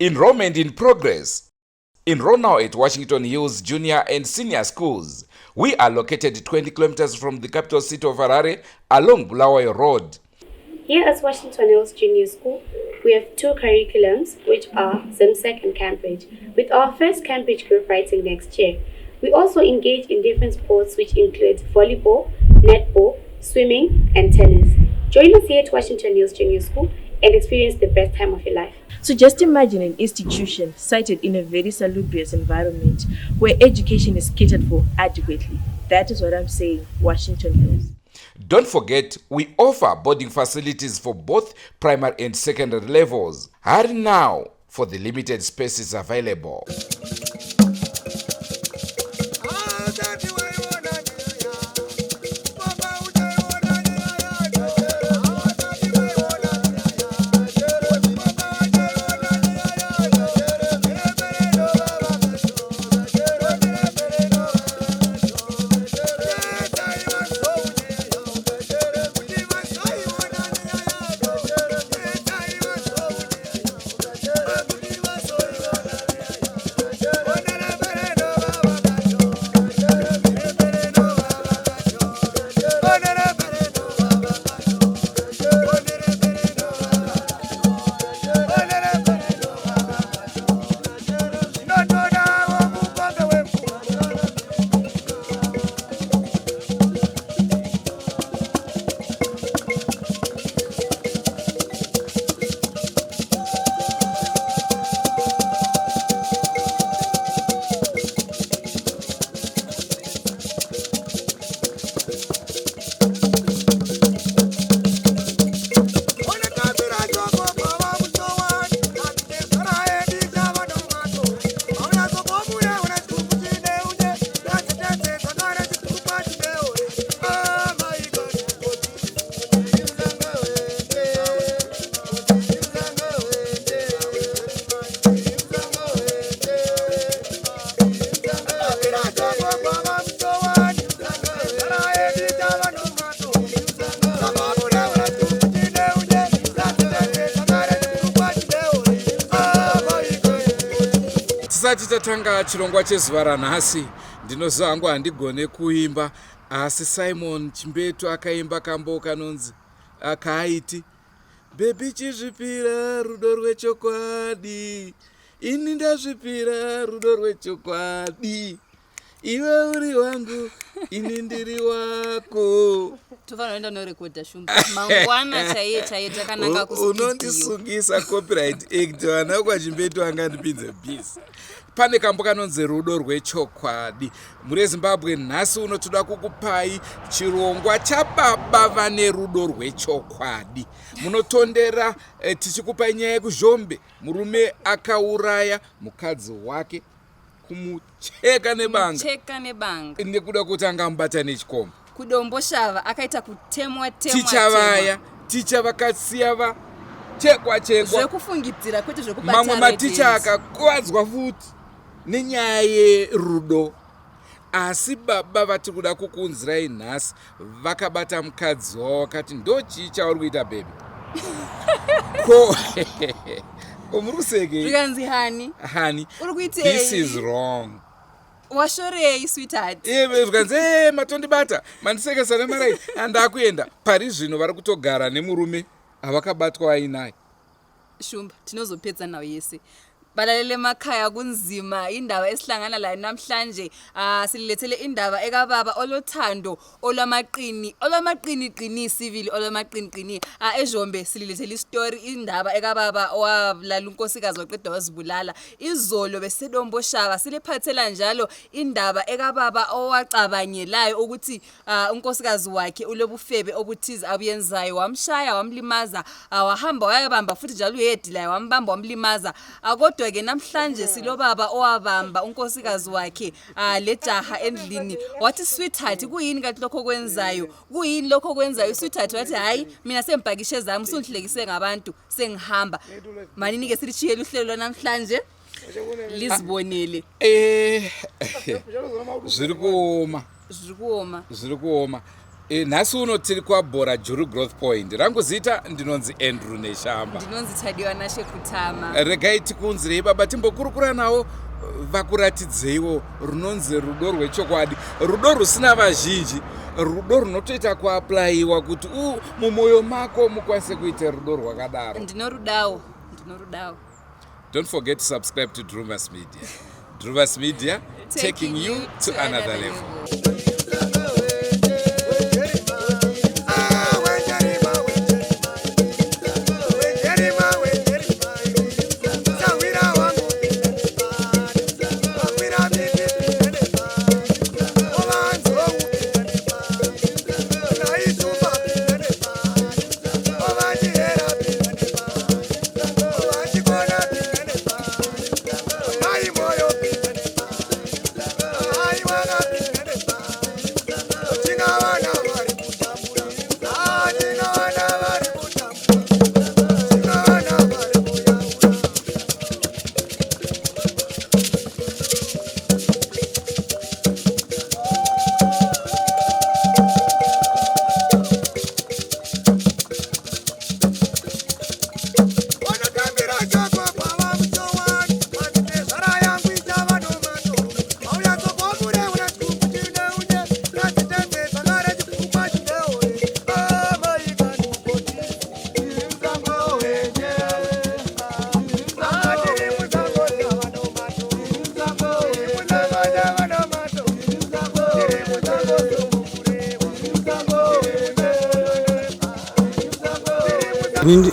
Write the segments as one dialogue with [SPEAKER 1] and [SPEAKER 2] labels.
[SPEAKER 1] Enrollment in progress. Enroll now at Washington Hills Junior and Senior Schools. We are located 20 kilometers from the capital city of Harare along Bulawayo Road.
[SPEAKER 2] Here at Washington Hills Junior School, we have two curriculums, which are ZIMSEC and Cambridge, with our first Cambridge group writing next year. We also engage in different sports, which include volleyball, netball, swimming, and tennis. Join us here at Washington Hills Junior School and experience the best time of your life.
[SPEAKER 3] So just imagine an institution sited in a very salubrious environment where education is catered for adequately. That is what I'm saying, Washington Hills.
[SPEAKER 1] Don't forget, we offer boarding facilities for both primary and secondary levels. Hurry now for the limited spaces available. Tisati tatanga chirongwa chezuva ranhasi, ndinoziva hangu handigone kuimba, asi Simon Chimbetu akaimba kambo kanonzi kaaiti bhebhi chizvipira rudo rwechokwadi, ini ndazvipira rudo rwechokwadi, iwe uri wangu ini ndiri wako.
[SPEAKER 4] Tofanira kuenda norekodha Shumba mangwana chaiye chaiye takananga kustudio.
[SPEAKER 1] Unondisungisa copyright act, vana kwaChimbetu angandipinze busy. Pane kambo kanonzi rudo rwechokwadi. Mhuri yeZimbabwe, nhasi uno toda kukupai chirongwa chababa vane rudo rwechokwadi. Munotondera tichikupai nyaya yekuZhombe, murume akauraya mukadzi wake kumucheka nebanga.
[SPEAKER 4] Kumucheka nebanga.
[SPEAKER 1] Nekuda kuti anga amubata nechikomba.
[SPEAKER 4] KuDomboshava akaita kutemwa temwa.
[SPEAKER 1] Ticha vaya, ticha vakasiya va chekwa chekwa.
[SPEAKER 4] Zvekufungidzira kwete zvekubata.
[SPEAKER 1] Mamwe maticha akakuvadzwa futi nenyaya yerudo. Asi baba vatiri kuda kukuunzirai nhasi vakabata mukadzi wavo vakati ndochii chauri kuita bhebhi? Ko ko muri kusekei?
[SPEAKER 4] Zvikanzi hani.
[SPEAKER 1] Hani.
[SPEAKER 4] Uri kuitei?
[SPEAKER 1] This is wrong.
[SPEAKER 4] Washorei sweetheart?
[SPEAKER 1] Iye zvikanzi ee matondibata mandisekesa nemarai andakuenda. Pari zvino vari kutogara nemurume avakabatwa ainaye.
[SPEAKER 4] Shumba, tinozopedza nawo yese. Balalele emakhaya, kunzima indaba esihlangana layo namhlanje. Sililethele indaba ekababa olothando olwamaqini, olwamaqini qini sibili, olwamaqini qini. EZhombe sililethele istory, indaba ekababa owabulala unkosikazi waqeda wazibulala. Izolo beseDomboshava siliphathela njalo indaba ekababa owacabangelayo ukuthi unkosikazi wakhe ulobufebe obuthize abuyenzayo, wamshaya wamlimaza, wahamba wayabamba futhi njalo uyedi laye wambamba wamlimaza. Kodwa-ke namhlanje silobaba owabamba unkosikazi wakhe lejaha endlini, wathi sweetheart, kuyini kanti lokho okwenzayo? Kuyini lokho okwenzayo? Sweetheart wathi hhayi, mina sengipakishe zami, usungihlekise ngabantu, sengihamba. Manini-ke silitshiyele uhlelo lwanamhlanje lizibonele.
[SPEAKER 1] Zviri kuoma.
[SPEAKER 4] Zviri kuoma.
[SPEAKER 1] Zviri kuoma. E, nhasi uno tiri kwabhora Juru Growth Point. Rangu zita ndinonzi Andrew Neshamba.
[SPEAKER 4] Ndinonzi Tadiwa Nashe Kutama.
[SPEAKER 1] Regai tikuunzirei baba timbokurukura nawo vakuratidzeiwo runonzi rudo rwechokwadi, rudo rusina vazhinji, rudo runotoita kuaplayiwa kuti u mumwoyo mako mukwanise kuita rudo rwakadaro.
[SPEAKER 4] Ndinorudawo, ndinorudawo.
[SPEAKER 1] Don't forget to subscribe to Drewmas Media. Drewmas Media, taking you to another level.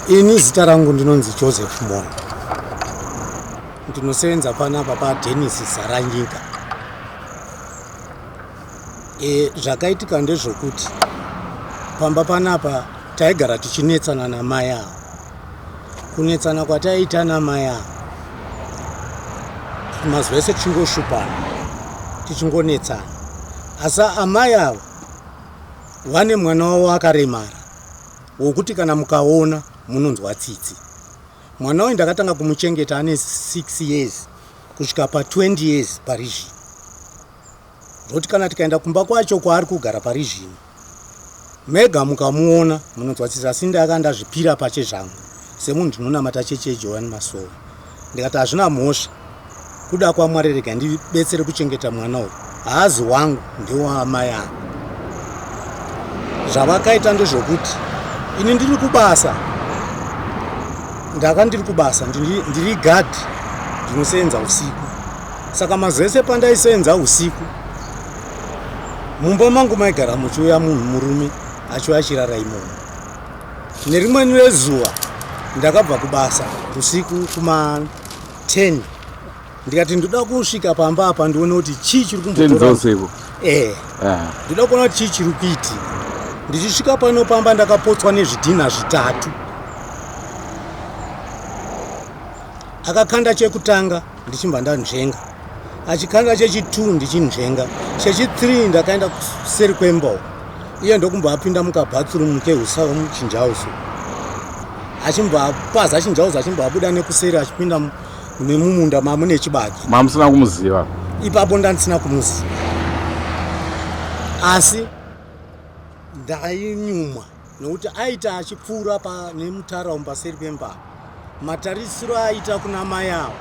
[SPEAKER 5] Ini zita rangu ndinonzi Joseph Moyo, ndinosevenza panapa paDenis Zaranyika. Zvakaitika ndezvokuti pamba panapa taigara tichinetsana namai ava. Kunetsana kwataiita namai ava mazuva ese tichingoshupana tichingonetsana, asi amai ava vane mwana wavo akaremara wokuti kana mukaona munonzwa tsitsi. Mwana uyu ndakatanga kumuchengeta ane 6 years kusvika pa 20 years pari zvino, zvokuti kana tikaenda kumba kwacho kwaari kugara pari zvino mega mukamuona munonzwa tsitsi. Asi ndaka ndazvipira pache zvangu semunhu ndinonamata chechi yeJohani Masowe, ndikati hazvina mhosva, kuda kwaMwari rega ndibetsere kuchengeta mwana uyu, haazi wangu ndewaamai ava. Zvavakaita ndezvokuti ini ndiri kubasa, ndaka ndiri kubasa, ndiri gadhi, ndinosenza usiku. Saka mazuva ese pandaisenza usiku mumba mangu maigara muchiuya munhu murume achiuya achirara imomo. Nerimweni rezuva ndakabva kubasa usiku kuma 10, ndikati ndoda kusvika pamba apa ndione kuti chii chiri kumbotora.
[SPEAKER 1] Usiku?
[SPEAKER 5] Ndoda kuona kuti chii chiri kuitika. Ndichisvika pano pamba ndakapotswa nezvidhinha zvitatu. Akakanda chekutanga ndichibva ndanzvenga, achikanda chechi2 ndichinzvenga, chechi3 ndakaenda kuseri kwemba uko, iye ndokumbva apinda mukabathroom keuchinjauso, achimbva apaza chinjauso, achimbva abuda nekuseri achipinda nemumunda mamune chibage.
[SPEAKER 6] Mamusina kumuziva?
[SPEAKER 5] Ipapo ndandisina kumuziva, asi ndainyumwa nokuti aita achipfuura nemutara umu paseri pemba. Matarisiro aita kuna mai avo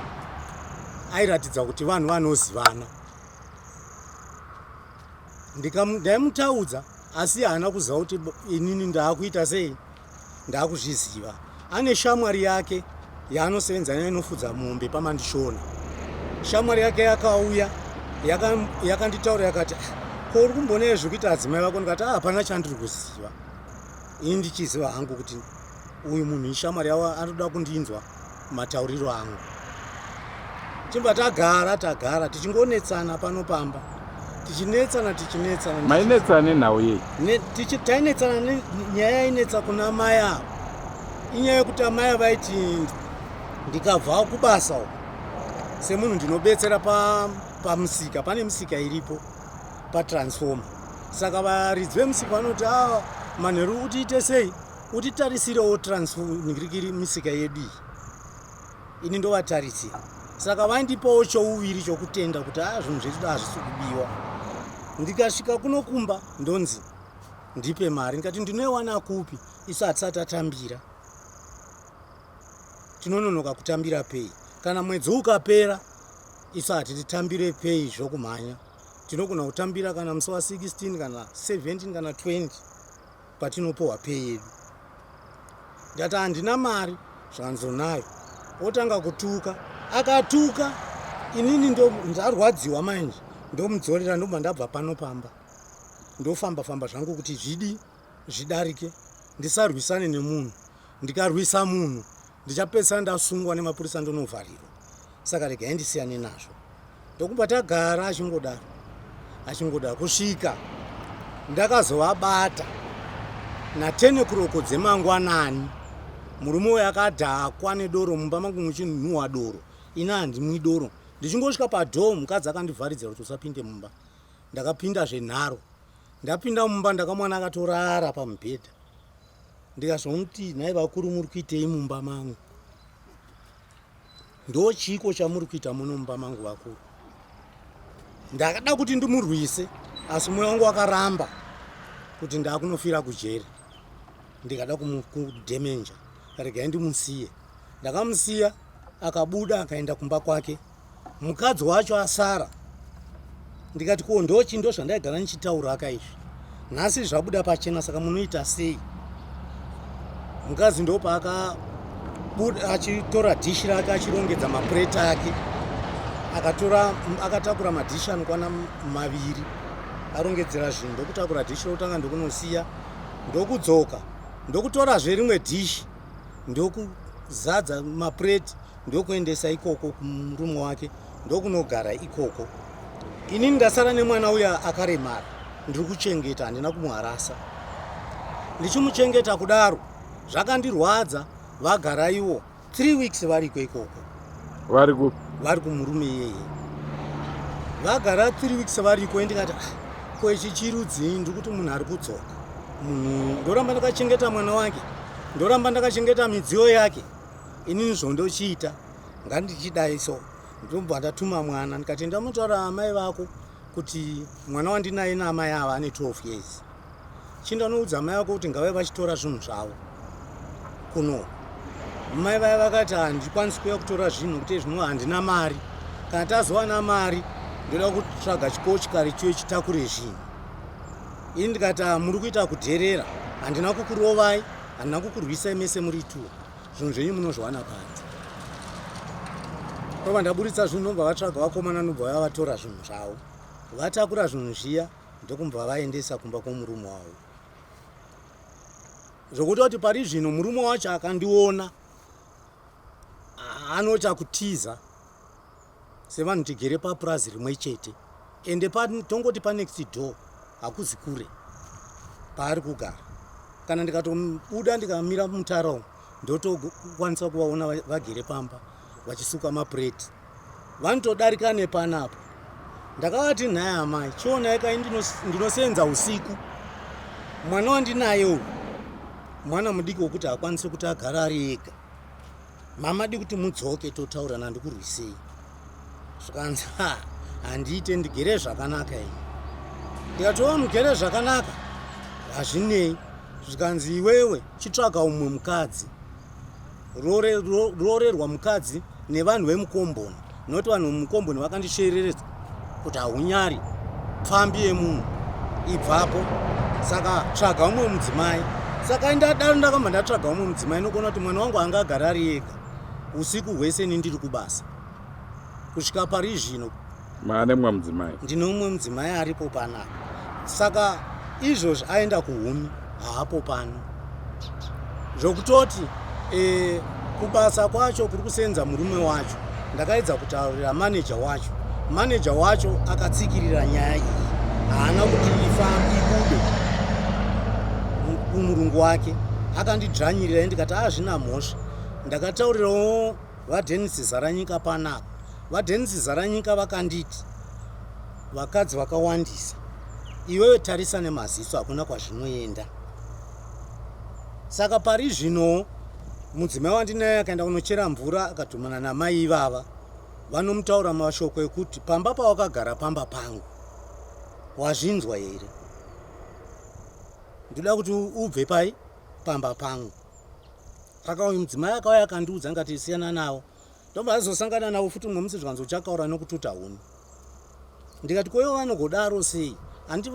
[SPEAKER 5] airatidza kuti vanhu vanozivana. Ndaimutaudza asi haana kuziva kuti inini ndaakuita sei, ndaakuzviziva. Ane shamwari yake yaanosevenza nayo inofudza mombe paMandishona. Shamwari yake yakauya yakanditaura yakati, "Ah, ko uri kumbonei zvekuita adzimai vako?" Ndikati, "Ah, hapana chandiri kuziva ini." Ndichiziva hangu kuti uyu munhu ishamwari yavo, anoda kundinzwa matauriro angu. Chibva tagara tagara tichingonetsana pano pamba, tichinetsana tichinetsana.
[SPEAKER 6] Mainetsana nenhau yei?
[SPEAKER 5] Tainetsana nyaya yainetsa kuna mai ava inyaya yekuti amai vaiti ndikabva kubasa uko semunhu ndinobetsera pamusika, pane misika iripo patransformer, saka varidzi vemusika vanoti, "A manheru utiite sei, utitarisirewo transformer misika yedu iyi." Ini ndovatarisira, saka vaindipawo chouviri chokutenda kuti a zvinhu zvedu hazvisi kubiwa. Ndikasvika kuno kumba ndonzi Ndipe mari. Ndikati ndinoiwana kupi isu hatisati tatambira. Tinononoka kutambira pei? Kana mwedzi ukapera isu hatitambire pei zvokumhanya. Tinogona kutambira kana musi wa 16 kana 17 kana 20 patinopohwa pei yedu. Ndati handina mari zvanzi unayo. Otanga kutuka. Akatuka inini ndarwadziwa manje ndomudzorera ndobva ndabva pano pamba. Ndofamba famba zvangu kuti zvidi zvidarike ndisarwisane nemunhu. Ndikarwisa munhu ndichapedzisira ndasungwa nemapurisa ndonovharirwa. Saka regai ndisiyane nazvo. Ndokubva tagara achingodaro achingodaro kusvika ndakazovabata na10 kuroko dzemangwanani. Murume uyu akadhakwa nedoro mumba mangu muchinhuhwa doro. Ini handimwi doro. Ndichingosvika padhoo mukadzi akandivharidzira kuti usapinde mumba. Ndakapinda zvenharo. Ndapinda mumba ndakamwana akatorara pamubhedha. Ndikazomuti nhai vakuru muri kuitei mumba mangu? Ndochiiko chamuri kuita muno mumba mangu vakuru? Ndakada kuti ndimurwise asi mwoyo wangu wakaramba kuti ndakunofira kujeri. Ndikada kudhemenja regai ndimusiye. Ndakamusiya akabuda akaenda kumba kwake. Mukadzi wacho asara. Ndikati ko ndochi ndozvandaigara ndichitaura aka izvi. Nhasi zvabuda pachena saka munoita sei? Mukadzi ndopaakabuda achitora dhishi rake achirongedza mapureti ake. Akatora akatakura madhishi anokwana maviri arongedzera zvinhu ndokutakura dhishi rokutanga ndokunosiya ndokudzoka ndokutorazve rimwe dhishi ndokuzadza mapureti ndokuendesa ikoko kumurume wake ndokunogara ikoko. Inini ndasara nemwana uya akaremara ndiri kuchengeta handina kumuharasa. Ndichimuchengeta kudaro zvakandirwadza vagara iwo 3 weeks variko ikoko.
[SPEAKER 6] Vari kupi?
[SPEAKER 5] Vari kumurume iyeye. Vagara 3 weeks variko ndikati ah, ko ichi chirudzii ndiri kuti munhu ari kudzoka. Munhu ndoramba ndakachengeta mwana wake ndoramba ndakachengeta midziyo yake. Inini zvondochiita ngandichidai so ndobva ndatuma mwana ndikati ndamunotaura amai vako kuti mwana wandinaye naamai ava ane 12 years chindanoudza amai vako kuti ngavai vachitora zvinhu zvavo kuno mai vaya vakati handikwanisi kuuya kutora zvinhu nekuti zvino handina mari kana tazowana mari ndoda kutsvaga chikochikari chiyo chitakure zvinhu ini ndikati ah, muri kuita kudherera handina kukurovai handina kukurwisai mese muri two zvinhu zvenyu munozviwana panze kwava ndaburitsa zvinhu nobva vatsvaga vakomana nobva vaya vatora zvinhu zvavo vatakura zvinhu zviya ndokumbva vaendesa kumba kwomurume wavo zvokutoti pari zvino murume wacho akandiona anoita kutiza sevanhu tigere papurazi rimwe chete ende tongoti panext door hakuzi kure paari kugara kana ndikatobuda ndikamira mutara umu ndotokwanisa kuvaona vagere pamba vachisuka mapureti vanotodarika nepanapa ndakavati nhai amai chionai kai ndinosenza usiku mwana wandinaye uyu mwana mudiki wokuti haakwanisi kuti agara ari ega Mama di kuti mudzoke totaurana ndikurwisei. Zvikanzi ha handiite ndigere zvakanaka ini. Ndikati oh mugere zvakanaka hazvinei. Zvikanzi iwewe chitsvaga umwe mukadzi. Roorerwa mukadzi nevanhu vemukomboni not vanhu vemukomboni vakandishereredza kuti haunyari pfambi yemunhu ibvapo saka tsvaga umwe mudzimai saka ndadaro ndakamba ndatsvaga umwe mudzimai nokuona kuti mwana wangu anga agara ari ega usiku hwese ini ndiri kubasa kusvika pari zvino
[SPEAKER 6] maane mumwe mudzimai
[SPEAKER 5] ndine umwe mudzimai aripo panapa saka izvozvi aenda kuhumi haapo pano zvokutoti e, kubasa kwacho kuri kusenza murume wacho ndakaedza kutaurira maneja wacho maneja wacho akatsikirira nyaya iyi haana kuti ifambi ibude kumurungu wake akandidzvanyirira ndikati azvina mhosva ndakataurirawo vadenis zaranyika panapa vadenis zaranyika vakanditi vakadzi vakawandisa iwewe tarisa nemaziso hakuna kwazvinoenda Saka pari zvino mudzimai wandinaye akaenda kunochera mvura akadhumana namai ivava vanomutaura mashoko ekuti pamba pawakagara pamba pangu wazvinzwa here? Ndoda kuti ubve pai pamba pangu. Saka uyu mudzimai akauya akandiudza ngati siyana navo. Ndobva azosangana navo futi mumwe musi zvikanzi uchakaura nokututa huni. Ndikati ko ivo vanogodaro sei? Hanti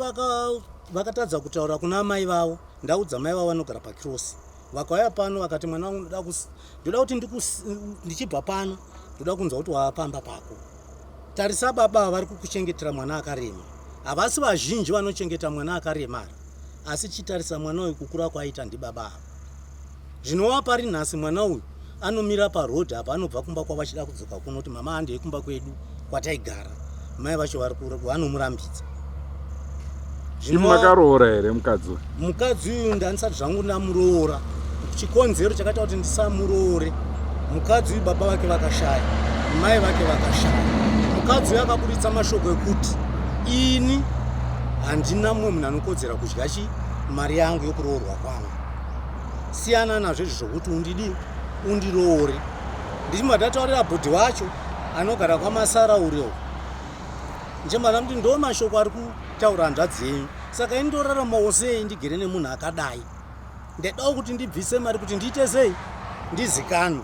[SPEAKER 5] vakatadza kutaura kuna amai vavo. Ndaudza mai vavo vanogara pakirosi. Vakauya pano vakati mwana wangu ndoda kuti ndichibva pano ndoda kunzwa kuti wava pamba pako. Tarisa baba vari kukuchengetera mwana akarema. Havasi vazhinji vanochengeta mwana akaremara asi chitarisa mwana uyu kukura kwaaita ndibaba ava. Zvinova pari nhasi mwana uyu anomira paroad apa anobva kumba kwavo achida kudzoka kuno kuti mama handei kumba kwedu kwataigara. Mai vacho vari vanomurambidza.
[SPEAKER 6] Zvino makaroora here mukadzi uyu?
[SPEAKER 5] Mukadzi uyu ndandisati zvangu ndamuroora. Chikonzero chakaita kuti ndisamuroore mukadzi uyu baba vake vakashaya, mai vake vakashaya. Mukadzi uyu akaburitsa mashoko ekuti ini handina mumwe munhu anokodzera kudya chi mari yangu yokuroorwa kwangu. Siyana nazvo izvi zvokuti undidi undiroore. Ndichibva ndataurira bhudhi wacho anogara kwaMasara uriwo. Ndichibva ndamuti ndo mashoko ari kutaura hanzvadzi yenyu. Saka ini ndoraramawo sei ndigere nemunhu akadai? Ndaidawo kuti ndibvise mari kuti ndiite sei? Ndizikanwe.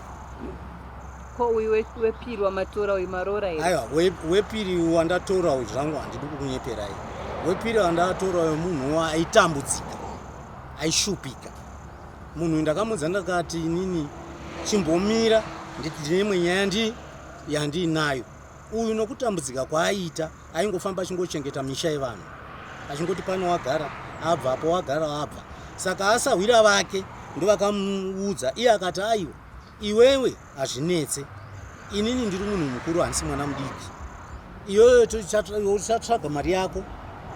[SPEAKER 4] Ko uyu wepiri wamatora uyu maroora here?
[SPEAKER 5] Aiwa, wepiri wandatora uyu zvangu handidi kukunyeperai. Wepiri wandatora uyu munhu aitambudzika, aishupika. Munhu uyu ndakamuudza ndakati inini chimbomira ndine imwe nyaya ndi yandiinayo. Uyu nokutambudzika kwaaiita aingofamba achingochengeta misha yevanhu achingoti pano wagara abva apo wagara abva. Saka asahwira vake ndovakamuudza iye akati aiwa iwewe hazvinetse inini ndiri munhu mukuru handisi mwana mudiki iyoyo tichatsvaga mari yako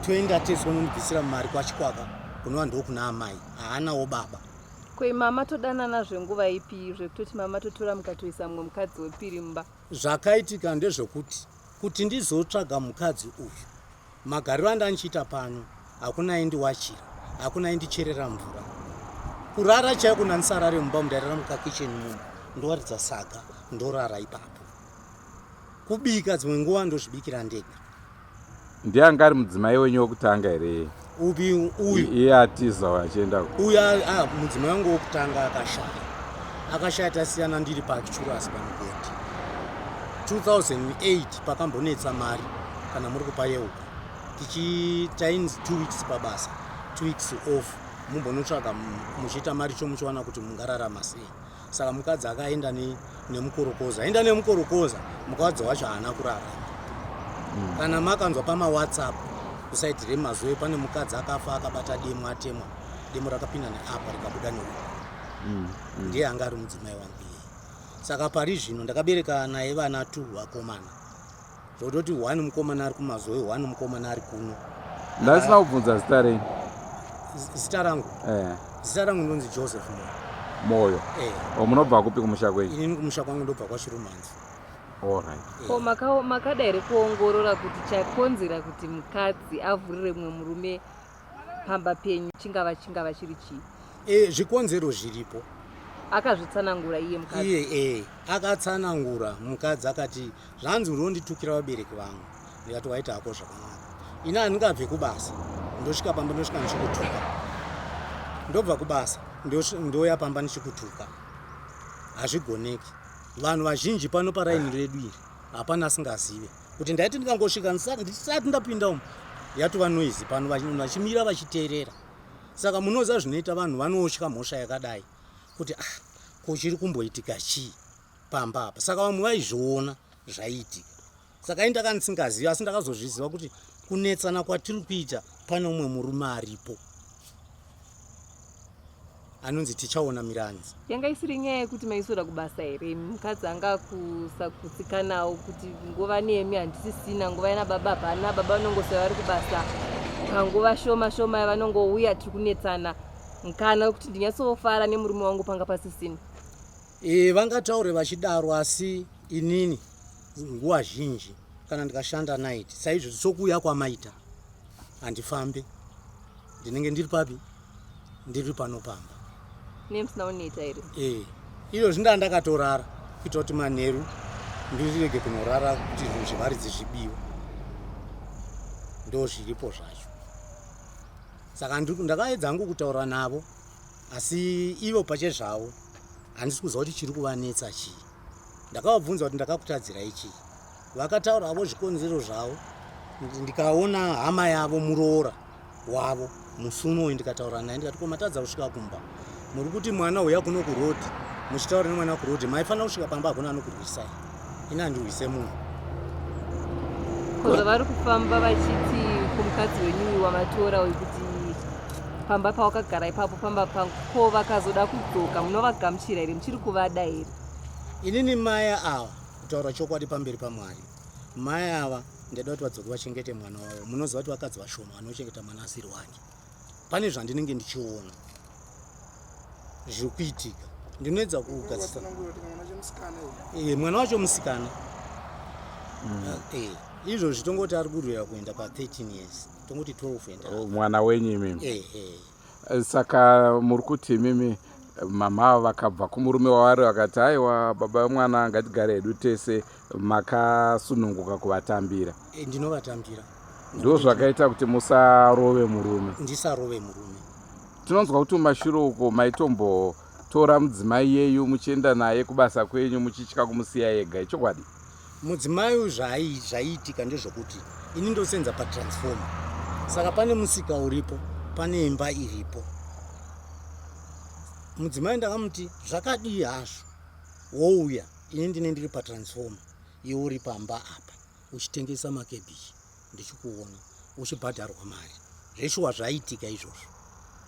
[SPEAKER 5] toenda tese unondibvisira mari kwachikwaka kunova ndokuna amai haanawo baba.
[SPEAKER 4] Ko mama todanana zvenguva ipi zvekutoti mama totora mukatoisa mumwe mukadzi wepiri mumba?
[SPEAKER 5] Zvakaitika ndezvekuti kuti ndizotsvaga mukadzi uyu magariro andandichiita pano hakuna aindiwachira hakuna aindicherera mvura kurara chaiko ndandisarare mumba mundairara mukakitchen mumu ndowaridza saga ndorara ipapo kubika dzimwe nguva ndozvibikira ndega
[SPEAKER 6] Ndiye anga ari mudzimai wenyu wekutanga here?
[SPEAKER 5] Upi uyu?
[SPEAKER 6] Iye atiza achienda.
[SPEAKER 5] Uyu ah, mudzimai wangu wekutanga akashaya. Akashaya tasiyana ndiri paActurus pamugodhi. 2008 pakambonetsa mari kana muri kupayeuka. Tichi tainzi 2 weeks pabasa, 2 weeks off. Mumbonotsvaga muchiita mari chomuchiwana kuti mungararama sei. Saka mukadzi akaenda nemukorokoza, aenda nemukorokoza, mukadzi wacho haana kurarama. Kana makanzwa pamaWhatsApp kusaiti remazoe pane mukadzi akafa akabata demo atemwa, demo rakapinda neapa rikabuda neuku. Ndiye anga ari mudzimai wangu iyeye. Saka pari zvino ndakabereka naye vana 2 vakomana. Zvototi one mukomana ari kumazoe, one mukomana ari kuno.
[SPEAKER 6] Ndasina kubvunza zita renyu.
[SPEAKER 5] Zita rangu?
[SPEAKER 6] Eh.
[SPEAKER 5] Zita rangu ndonzi Joseph Moyo.
[SPEAKER 6] Moyo.
[SPEAKER 5] Eh.
[SPEAKER 6] O munobva kupi kumusha kwenyu?
[SPEAKER 5] Inini kumusha kwangu ndobva kwaChirumanzu.
[SPEAKER 6] All right.
[SPEAKER 5] Eh.
[SPEAKER 4] Ko makada here kuongorora kuti chakonzera kuti mukadzi avhurire mumwe murume pamba penyu chingava chingava chiri chii?
[SPEAKER 5] Eh, zvikonzero zviripo.
[SPEAKER 4] Akazvitsanangura iye mukadzi.
[SPEAKER 5] Iye eh akatsanangura mukadzi akati zvanzi unonditukira vabereki vangu ndikati waita hako zvakanaka ini handingabve kubasa ndosvika pamba ndosvika ndichikutuka ndobva kubasa ndouya pamba ndichikutuka hazvigoneki vanhu vazhinji pano paraini redu iri hapana asingazive kuti ndaiti ndikangosvika ndisati ndapinda umu yatova noizi pano vachimira vachiteerera saka munoziva zvinoita vanhu vanotya mhosva yakadai kuti ah ko chiri kumboitika chii pamba apa saka vamwe vaizviona zvaiitika saka ini ndaka ndisingazivi asi ndakazozviziva kuti kunetsana kwatiri kuita pane umwe murume aripo anonzi Tichaona Miranzi.
[SPEAKER 4] Yanga isiri nyaya yekuti maiswera kubasa here mukadzi anga kusakutsikanawo kuti nguva nemi handisisina nguva yana baba hapana baba vanongoswera vari kubasa panguva shoma shoma yavanongouya tiri kunetsana mukana wekuti ndinyatsofara nemurume wangu panga pasisina.
[SPEAKER 5] E, vangataure vachidaro asi inini nguva zhinji kana ndikashanda night saizvozvi sokuuya kwamaita handifambe ndinenge ndiri papi ndiri pano pamba
[SPEAKER 4] nemusina kuneta here
[SPEAKER 5] e iro zvindaa ndakatorara kuita kuti manheru ndirege kunorara kuti zvinhu zvevaridzi zvibiwe ndo zviripo zvacho. Saka ndakaedza hangu kutaura navo, asi ivo pachezvavo handisi kuziva kuti chiri kuvanetsa chii. Ndakavabvunza kuti ndakakutadzirai chii, vakataura havo zvikonzero zvavo. Ndikaona hama yavo, muroora wavo, musi unoyu, ndikataura naye ndikati, ko matadza kusvika kumba? Muri kuti mwana uya kuno kurodhi, muchitaura nemwana kurodhi, maifanira kusvika pamba, hakuna anokurwisai. Ini handirwise munhu.
[SPEAKER 4] Ko zvavari kufamba vachiti kumukadzi wenyu uyu wamatora uyu kuti pamba pawakagara ipapo pamba pangu, ko vakazoda kudzoka munovagamuchira here? Muchiri kuvada here?
[SPEAKER 5] Inini mai ava, kutaura chokwadi pamberi paMwari, mai ava ndaida kuti vadzoke vachengete mwana wavo. Munoziva kuti vakadzi vashoma vanochengeta mwana asiri wake. Pane zvandinenge ndichiona zviri kuitika, ndinoedza kugadzisa mwana wacho musikana. Izvozvi tongoti ari kurwira kuenda pa13 years, tongoti 12 and
[SPEAKER 6] half. Mwana wenyu imimi? Saka muri kuti imimi mama vakabva kumurume wavari vakati, aiwa baba vemwana, ngatigare hedu tese, makasununguka kuvatambira?
[SPEAKER 5] Ndinovatambira.
[SPEAKER 6] Ndo zvakaita kuti musarove murume?
[SPEAKER 5] Ndisarove murume.
[SPEAKER 6] Tinonzwa kuti mumashure uko maitombotora mudzimai yeyu muchienda naye kubasa kwenyu muchitya kumusiya ega, ichokwadi?
[SPEAKER 5] Mudzimai uyu, zvaiitika ndezvokuti ini ndosenza patransformer, saka pane musika uripo, pane imba iripo. Mudzimai ndakamuti, zvakadii hazvo wouya, ini ndine ndiri patransformer, iwe uri pamba apa uchitengesa makebhichi, ndichikuona uchibhadharwa mari. Zveshuwa zvaiitika izvozvo,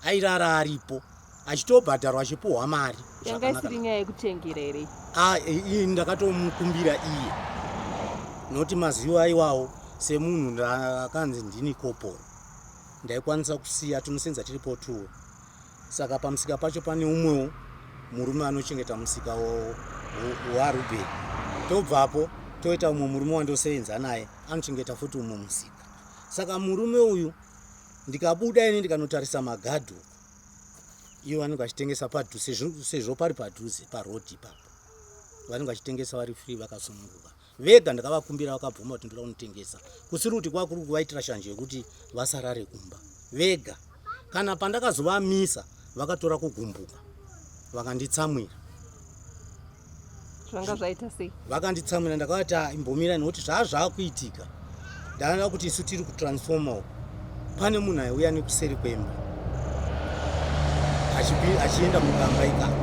[SPEAKER 5] airara aripo achitobhadharwa, achipuhwa mari.
[SPEAKER 4] Yanga isiri nyaya yekuchengera here?
[SPEAKER 5] Ah, ndakatomukumbira iye, noti mazivo aiwawo semunhu ndakanzi ndini koporo, ndaikwanisa kusiya tinosenza tiripo two. Saka pamusika pacho pane umwewo murume anochengeta musika waRubheni, tobvapo toita umwe murume wandosenza naye anochengeta futi umwe musika. Saka murume uyu, ndikabuda ini ndikanotarisa magadhi uko, ivo vanenge vachitengesa padhuze, sezvo pari padhuze parodhi ipapo, vanenge vachitengesa vari free, vakasununguka vega. Ndakavakumbira, vakabvuma kuti ndoda kunotengesa, kusiri kuti kwakuri kuvaitira shanje yekuti vasarare kumba vega. Kana pandakazovamisa, vakatora kugumbuka, vakanditsamwira.
[SPEAKER 4] Zvanga zvaita sei?
[SPEAKER 5] Vakanditsamwira. Ndakavati, "Ah, imbomira, nekuti zvaa zvaakuitika, ndaona kuti isu tiri kutransformer uku, pane munhu aiuya nekuseri kwemba achienda mukamba ikako."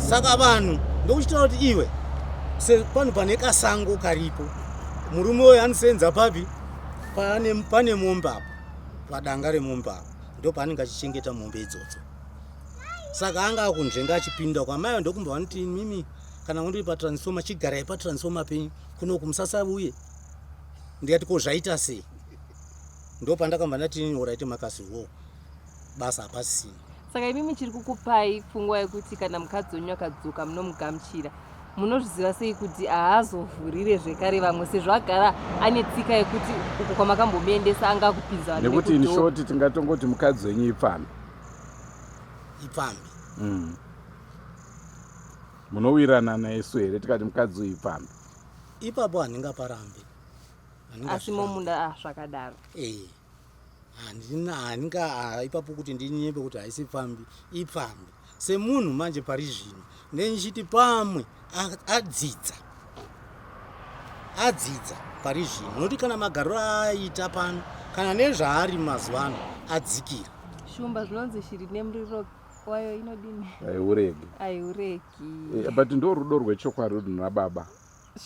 [SPEAKER 5] Saka vanhu ndokuchitaura kuti iwe pano pane kasango karipo, murume uyu anosenza papi? Pane mombe apo, padanga remombe apo, ndo paanenge achichengeta mombe idzodzo. Saka anga akunzvenga achipinda kwamai. Ndokumba vanoti, mimi kana undiri patransformer, chigarai patransformer penyu kunoku, musasauye. Ndikati, ko zvaita sei? Ndo pandakamba ndati, alright, makasiwo basa hapasisina.
[SPEAKER 4] Saka imimi chiri kukupai pfungwa yekuti kana mukadzi wenyu akadzoka munomugamuchira, munozviziva sei kuti haazovhurire zvekare vamwe, sezvo agara ane tsika yekuti uko kwamakambomuendesa anga akupinza
[SPEAKER 6] vanhu nekuti in nekudhoo? short tingatongoti mukadzi wenyu ipfambi.
[SPEAKER 5] Ipfambi.
[SPEAKER 6] Munowirirana nesu here tikati mukadzi uyu ipfambi?
[SPEAKER 5] Ipapo handingaparambi.
[SPEAKER 4] Asi momunda zvakadaro?
[SPEAKER 5] Eh, handina handinga ipapo kuti ndinyebe kuti haisi pfambi. Ipfambi. Semunhu manje pari zvino nenichiti pamwe adzidza, adzidza pari zvino, nokuti kana magariro aaita pano, kana nezvaari mazuva ano, adzikira.
[SPEAKER 4] Shumba, zvinonzi shiri nemuriro wayo inodini?
[SPEAKER 6] Aiuregi.
[SPEAKER 4] Aiuregi.
[SPEAKER 6] But ndo rudo rwechokwadi runa baba.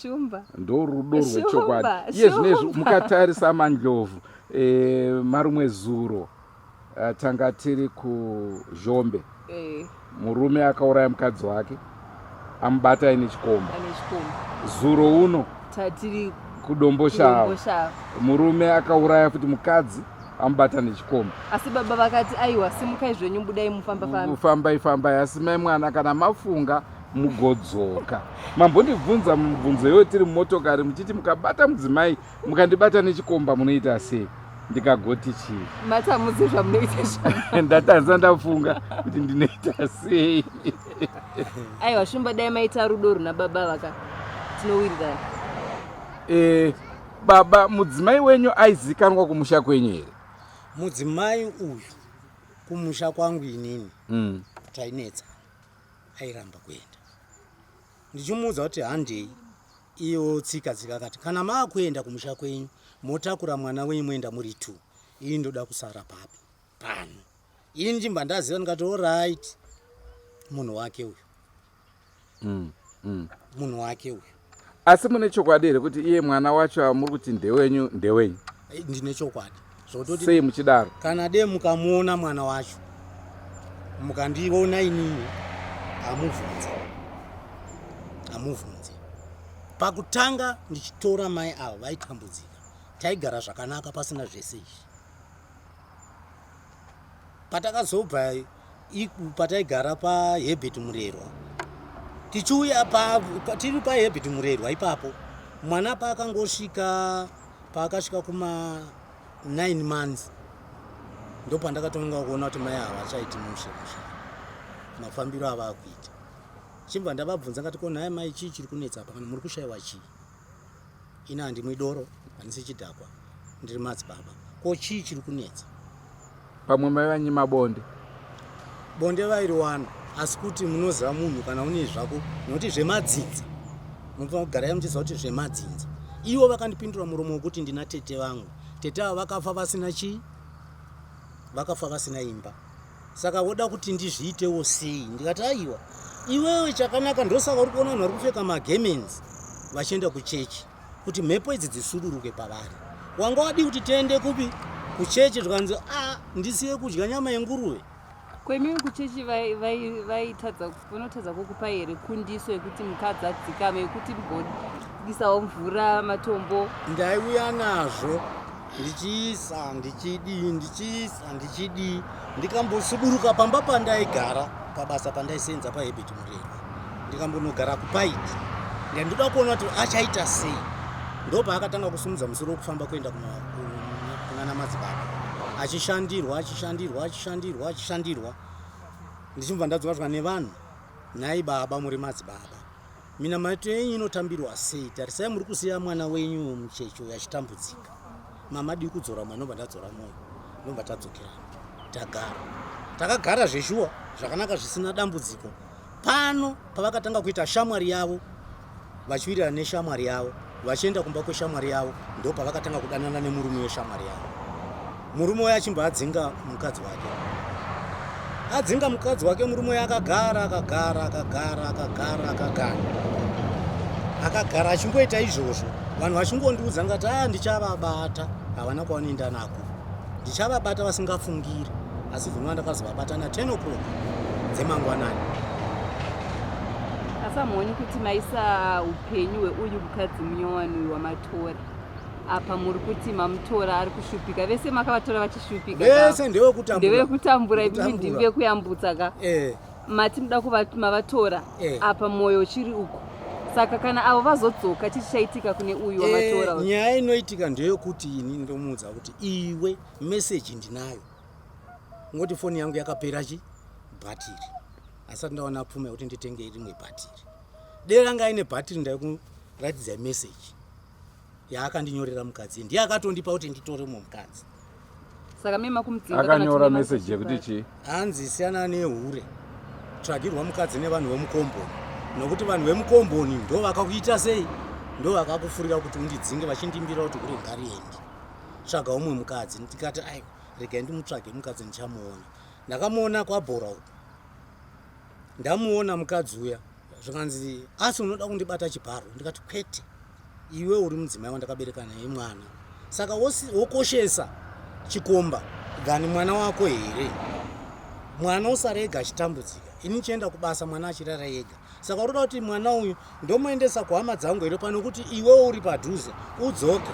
[SPEAKER 4] Shumba.
[SPEAKER 6] Ndo rudo rwechokwadi. Iye zvinezvi mukatarisa mandlovu, marumwe zuro tanga tiri kuZhombe, murume akauraya mukadzi wake, amubata aine chikomba.
[SPEAKER 4] Ane chikomba.
[SPEAKER 6] Zuro uno
[SPEAKER 4] tatiri
[SPEAKER 6] kuDomboshava,
[SPEAKER 4] kuDomboshava.
[SPEAKER 6] Murume akauraya futi mukadzi, amubata nechikomba.
[SPEAKER 4] Asi baba vakati, aiwa, simukai zvenyu, budai mufamba fambe.
[SPEAKER 6] Fambai, fambai, asi mai mwana, kana mafunga mugodzoka. Mambondibvunza mubvunzo iwo tiri mumotokari muchiti, mukabata mudzimai, mukandibata nechikomba munoita sei? Ndikagoti chii?
[SPEAKER 4] Matamudze zvamunoita.
[SPEAKER 6] Ndatanza ndafunga kuti ndinoita sei.
[SPEAKER 4] Aiwa Shumba, dai maita rudo runa baba vaka, tinowirirana.
[SPEAKER 6] Baba, mudzimai wenyu aizikanwa kumusha kwenyu here?
[SPEAKER 5] Mudzimai uyu kumusha kwangu inini tainetsa, airamba kuenda. Ndichimuudza kuti handei, iyo tsika tsika akati kana maakuenda kumusha kwenyu motakura mwana wenyu moenda muri two, ini ndoda kusara papi pano. Ini ndichibva ndaziva ndikati alright, munhu wake uyu. Munhu wake uyu.
[SPEAKER 6] Asi mune chokwadi here kuti iye mwana wacho amuri kuti ndewenyu ndewenyu?
[SPEAKER 5] Ndine chokwadi. Zvototi
[SPEAKER 6] sei muchidaro?
[SPEAKER 5] Kana de mukamuona mwana wacho mukandiona inini amubvunze, amubvunze. Pakutanga ndichitora mai ava vaitambudzika, taigara zvakanaka pasina zvese izvi. Patakazobva pataigara paHebert Murerwa tichiuya tiri paHebert Murerwa ipapo, mwana paakangosvika paakasvika kuma 9 months ndopandakatonga kuona kuti mai ava vachaiti mushe mushe mafambiro ava akuita. Chibva ndavabvunza ngati ko nhai mai chii chiri kunetsa apa, kana muri kushaiwa chii? Ini handimwi doro, handisi chidhakwa, ndiri madzibaba. Ko chii chiri kunetsa?
[SPEAKER 6] Pamwe mai vanyima bonde.
[SPEAKER 5] Bonde vairiwana, asi kuti munoziva munhu kana une zvako nokuti zvemadzinza munofanira kugara muchiziva kuti zvemadzinza. Ivo vakandipindura muromo wekuti ndina tete vangu, tete ava vakafa vasina chii, vakafa vasina imba, saka voda kuti ndizviitewo sei? Ndikati aiwa, iwewe chakanaka, ndosaka uri kuona vanhu vari kupfeka magemens vachienda kuchechi kuti mhepo idzi dzisuduruke pavari. Wanga wadii kuti tiende kupi? Kuchechi. Zvikanzi a ndisiye kudya nyama yenguruve.
[SPEAKER 4] Kwemimi kuchechi vaitadza vanotadza kukupa here kundiso yekuti mukadzi adzikame, yekuti mboisawo mvura matombo?
[SPEAKER 5] Ndaiuya nazvo ndichiisa ndichidii ndichiisa ndichidii, ndikambosuduruka pamba pandaigara pabasa pandaisenza paHebert Murerwa, ndikambonogara kuPaidi. Ndandoda kuona kuti achaita sei. Ndopaakatanga kusumudza musoro wekufamba kuenda kunana madzibaba, achishandirwa achishandirwa achishandirwa achishandirwa. Ndichibva ndadzoka nevanhu, nhai baba muri madzibaba, minamato yenyu inotambirwa sei? Tarisai muri kusiya mwana wenyu mucheche uyu achitambudzika. Mama dii kudzora mwana? Ndobva ndadzora mwoyo, ndobva tadzokerana, tagara takagara zveshuwa zvakanaka zvisina dambudziko. Pano pavakatanga kuita shamwari yavo, vachiwirirana neshamwari yavo, vachienda kumba kweshamwari yavo, ndo pavakatanga kudanana nemurume weshamwari yavo. Murume uyo achimbva adzinga mukadzi wake, adzinga mukadzi wake, murume uyo akagara akagara akagara akagara akagara akagara achingoita izvozvo. Vanhu vachingondiudza ngati a ndichavabata, havana kwavanoenda nako, ndichavabata vasingafungiri. Asi vhunwa ndakazovabata na 10 o'clock dzemangwanani.
[SPEAKER 4] Asi hamuoni kuti maisa upenyu hweuyu mukadzi munyowani uyu wamatora apa? Muri kuti mamutora ari kushupika, vese makavatora vachishupika.
[SPEAKER 5] Vese ndevekutambura.
[SPEAKER 4] Ndevekutambura, imi ndimi vekuyambutsa ka. Mati muda mavatora apa mwoyo uchiri uku, saka kana avo vazodzoka chii chichaitika kune uyu wamatora?
[SPEAKER 5] Nyaya inoitika ndeyekuti ini ndomuudza kuti iwe meseji ndinayo, ngoti foni yangu yakapera chi bhatiri, asati ndawana pfuma yekuti nditenge rimwe bhatiri. Dei ranga aine bhatiri ndaikuratidzai meseji yaakandinyorera mukadzi, ndiye akatondipa kuti nditore mumwe mukadzi.
[SPEAKER 4] Saka mema kumudzinga?
[SPEAKER 6] Akanyora meseji yekuti chii?
[SPEAKER 5] Hanzi siyana nehure, tsvagirwa mukadzi nevanhu vemukomboni, nokuti vanhu vemukomboni ndo vakakuita sei, ndo vakakufurira kuti undidzinge, vachindimbira kuti hure ngariende, tsvaga umwe mukadzi. Ndikati aiwa, regai ndimutsvage mukadzi, ndichamuona. Ndakamuona kwabhora uku, ndamuona mukadzi uya, zvikanzi asi unoda kundibata chibharo? Ndikati kwete, iwe uri mudzimai wandakabereka naye mwana, saka wokoshesa chikomba than mwana wako here? Mwana usarega achitambudzika, ini chienda kubasa mwana achirara ega, saka uroda kuti mwana uyu ndomuendesa kuhama dzangu here pano kuti iwe uri padhuze udzoke?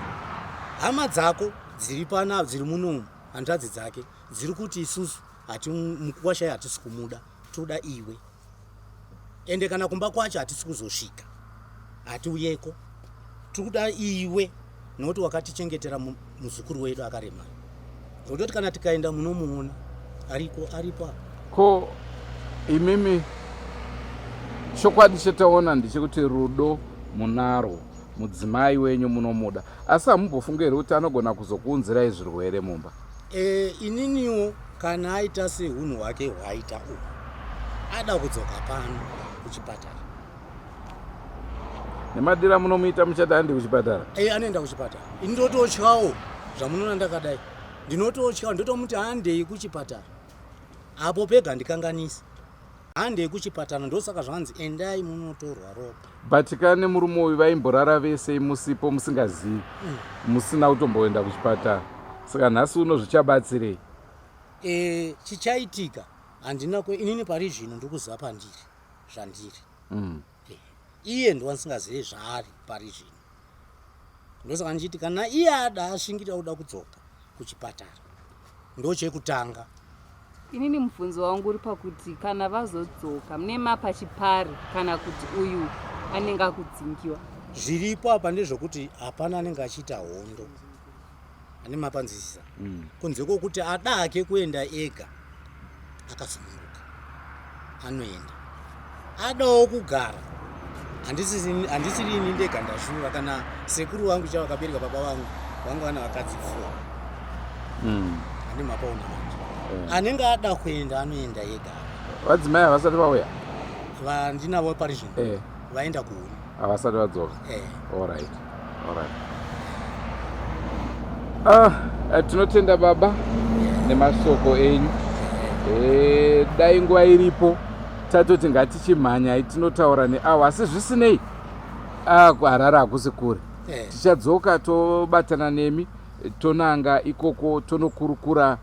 [SPEAKER 5] Hama dzako dziri pana dziri munomu, hanzvadzi dzake dziri kuti isusu hati mukuwashai hatisi kumuda, toda iwe, ende kana kumba kwacho hatisi kuzosvika, hatiuyeko, tiri kuda iwe nokuti wakatichengetera muzukuru wedu akaremara, zvototi kana tikaenda munomuona ariko, aripo apa.
[SPEAKER 6] Ko imimi, chokwadi chetaona ndechekuti rudo munarwo, mudzimai wenyu munomuda, asi hamumbofungi here kuti anogona kuzokuunzirai zvirwere mumba?
[SPEAKER 5] E, ininiwo kana aita sehunhu hwake hwaaita uhu ada kudzoka pano kuchipatara.
[SPEAKER 6] Nemadira munomuita muchada handi kuchipatara?
[SPEAKER 5] E, anoenda kuchipatara. Ini ndototyawo zvamunoona ndakadai, ndinototyawo ndotomuti handei kuchipatara. Apo pega handikanganisi. Handei kuchipatara ndosaka zvanzi endai munotorwa ropa.
[SPEAKER 6] But ka nemurume uyu vaimborara vese musipo musingazivi musina kutomboenda kuchipatara saka nhasi uno zvichabatsirei?
[SPEAKER 5] E, chichaitika handina kwe inini pari zvino ndiri kuziva pandiri zvandiri mm. e, iye ndowandisingazive zvaari pari zvino ndosaka ndichiti kana iye ada ashingirira kuda kudzoka kuchipatara ndochekutanga.
[SPEAKER 4] Inini mubvunzo wangu uri pakuti kana vazodzoka mune mapa chipari kana kuti uyu anenge akudzingiwa.
[SPEAKER 5] Zviripo apa ndezvekuti hapana anenge achiita hondo ane mapanzwisisa mm. kunze kwokuti ada hake kuenda ega akasununguka anoenda adawo kugara handisiri ini ndega ndashura kana sekuru vangu chava vakabereka baba vangu vanga vana vakadzi four mm. ane mapaona manje yeah. Anenge ada kuenda anoenda ega.
[SPEAKER 6] Vadzimai havasati vauya
[SPEAKER 5] vandinavo pari zvino eh. Vaenda kuhuni
[SPEAKER 6] havasati vadzoka eh. Alright, alright. Ah, eh, tinotenda baba nemasoko enyu eh, dai nguva iripo tatoti ngatichimhanyai tinotaura neawo asi zvisinei ah, kuharare hakusi kure eh. Tichadzoka tobatana nemi tonanga ikoko tonokurukura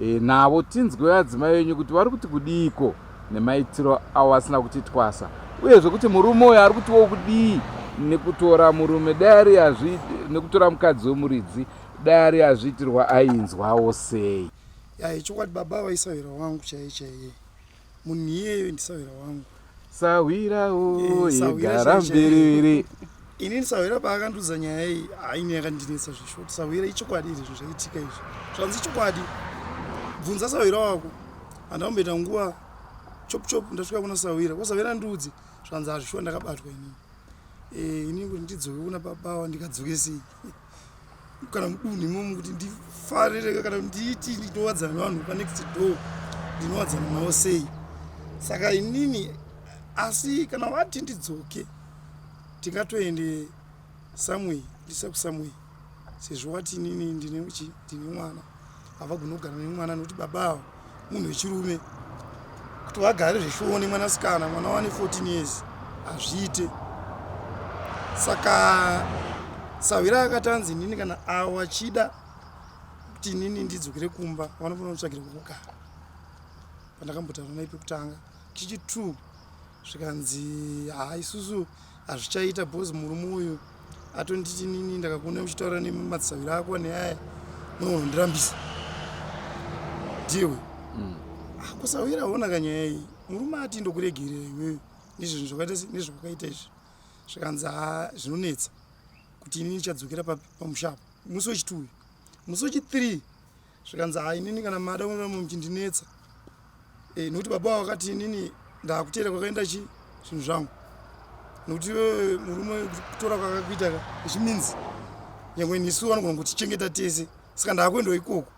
[SPEAKER 6] e, navo tinzwe vadzimai venyu kuti vari kuti kudiiko nemaitiro avo asina kuti twasa uyezve kuti murume uyo ari kutiwo kudii nekutora murume dai ari azvi nekutora mukadzi wemuridzi dai ari azviitirwa ainzwawo sei.
[SPEAKER 7] Ya ichokwadi baba vaisahwira wangu chaiye chaiye munhu iyeyo ndisahwira wangu.
[SPEAKER 6] Sahwira oye gara mbiriviri.
[SPEAKER 7] Inini sahwira paakandiudza nyaya iyi haini yakandinetsa zvishoti sahwira ichokwadi iri zvinhu zvaitika izvi zvanzi ichokwadi bvunza sahwira wako handamboita nguva chop chop ndasvika kuna sahwira ko sahwira ndiudze zvanzi hazvishuwa ndakabatwa inini eh, inini kuti ndidzoke kuna baba ndikadzoke sei kana mudunhu imomo kuti ndifarire kana nditi ndinowadzana nevanhu panext door ndinowadzana navo sei saka inini asi kana vati ndidzoke tingatoende somewhere ndisa kusamway sezvo wati inini ndine chi ndine mwana havagoni kugara nemwana nekuti baba ava munhu wechirume kuti vagare zveshuwo nemwanasikana mwana wane 14 years hazviite saka sahwira akati anzi inini kana avo vachida kuti inini ndidzokere kumba vanofanira kutsvagira kwekugara pandakambotaura naye pekutanga chichi two zvikanzi haa isusu hazvichaita because murume uyu atonditi nini ndakakuona uchitaura nemadzisahwira ako neaya munondirambisa ndiwe mm. ah, kusahwira hona kanyaya iyi murume ati ndokuregerera iwewe nezvinhu zvakaita nezvawakaita izvi zvikanzi haa zvinonetsa kuti inini chadzokera pamusha apo musi wechitu uyu musi wechi3 zvikanzi haa inini kana mada kuramba muchindinetsa e, nokuti baba vakati inini ndakuteera kwakaenda chi zvinhu zvangu nokuti iwewe murume kutora kwakakuita ka ichiminzi nyangwe nisu vanogona kutichengeta tese saka ndakuendawo ikoko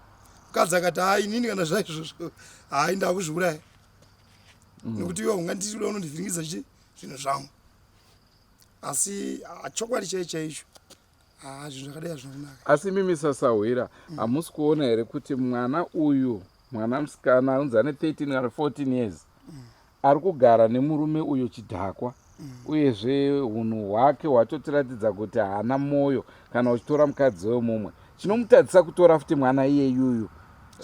[SPEAKER 7] mukadzi akati haa inini kana zvaizvozvo hai ndakuzviuraya mm. nokuti iwe unganditi uda unondivhiringidza chi zvinhu zvangu asi chokwadi chai chaicho haa zvinhu zvakadai hazvina kunaka
[SPEAKER 6] asi imimi sasahwira mm. hamusi kuona here kuti mwana uyu mwana musikana anonzi ane 13 kana 14 years mm. ari kugara nemurume uyo chidhakwa mm. uyezve unhu hwake hwatotiratidza kuti haana mwoyo kana uchitora mukadzi wemumwe chinomutadzisa kutora futi mwana iyeyuyu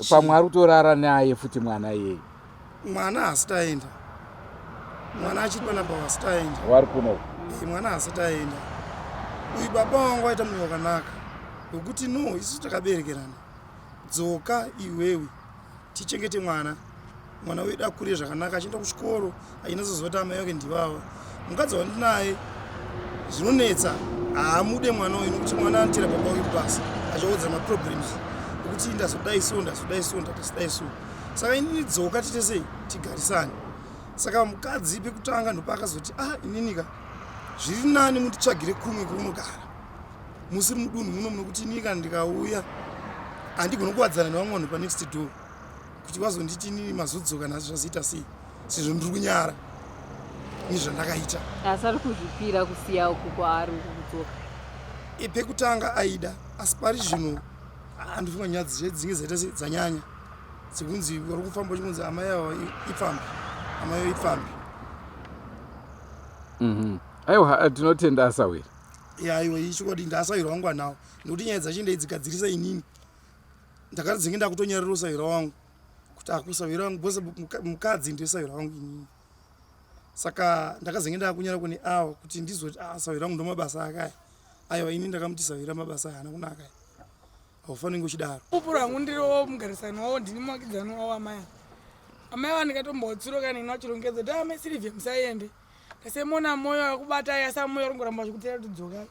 [SPEAKER 6] pamwe ari kutorara naye futi mwana iyeyu
[SPEAKER 7] mwana haasati aenda mwana achiri panapa hasati aenda
[SPEAKER 6] wari kuno
[SPEAKER 7] eh, mwana haasati aenda uyu baba wangu aita mwoyo wakanaka wekuti no isu takaberekerana dzoka iwewe tichengete mwana mwana wedu akure zvakanaka achienda kuchikoro achinatsoziva kuti amai vake ndivava mukadzi wandinaye zvinonetsa haamude mwana uyu nokuti mwana anotera baba wake kubasa achiodza maproblems ekuti ndazodai so ndazodai so ndazodai so saka inini dzoka tiite sei tigarisane saka mukadzi pekutanga ndopaakazoti ah ininika zviri nani munditsvagire kumwe kwaunogara musiri mudunhu muno munokuti ini kana ndikauya Handigoni kuwadzana nevamwe vanhu panext door kuti vazonditi inini mazodzoka nhasi zvazoita sei sezvo ndiri kunyara nezvandakaita.
[SPEAKER 4] Asi ari kuzvipira kusiya uku kwaari uku kudzoka?
[SPEAKER 7] E, pekutanga aida asi pari zvino andifunga nyaya dzinge dzaita sei dzanyanya dzekunzi vari kufamba uchingonzi amai ava ipfambi, amai ava ipfambi.
[SPEAKER 6] Aiwa, tinotenda asawira.
[SPEAKER 7] Aiwa, ichokwadi ndaasawira wangu anawo nekuti nyaya dzacho ndaidzigadzirisa inini. Ndakadzinge ndakutonyarira usahwira wangu kuti akusahwira wangu bose mukadzi ndiye sahwira wangu inini. Saka ndakazenge ndakunyara kune awa kuti ndizoti ah, sahwira wangu ndomabasa akaya. Aiwa, ini ndakamuti sahwira mabasa aya haana kunaka aya, haufaniri uchidaro.
[SPEAKER 8] Pupuro hangu ndiriwo mugarisani wavo, ndini muvakidzani wavo amai ava. Amai ava ndikatombotsiro kana ini vachirongedza kuti amai Sylvia musaende. Ndasemona moyo akubatai asi amoyo ari kungoramba vachikutera kuti dzokai.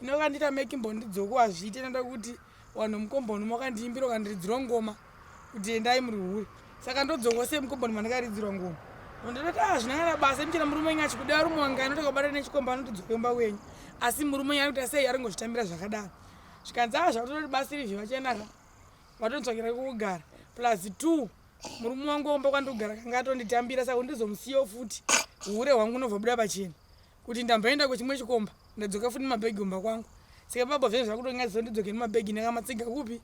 [SPEAKER 8] Ini vakandiita mekimbo ndidzoke hazviite ndoda kuti vanhu mukomboni makandiimbira ukandiridzirwa ngoma kuti endai muri hure. Saka ndodzoka sei mukomboni mandakaridzirwa ngoma? Ndinoti ah zvina kana basa imichera murume wenyu achikuda varume wangani otokabata nechikomba anoti dzoke mumba wenyu. Asi murume wenyu ari kuita sei ari kungozvitambira zvakadaro. Zvikanzi ah zvakutoda kuti basa iri zvavachenaka vatonitsvakira kwekugara plus 2 murume wangu womba kwandikugara kanga atonditambira saka ndizomusiyawo futi hure hwangu unobva buda pachena kuti ndamboenda kuchimwe chikomba ndadzoka futi nemabhegi kumba kwangu saka baba zvinhu zvakutonyadzisa ndidzoke nemabhegi ndakamatsiga kupi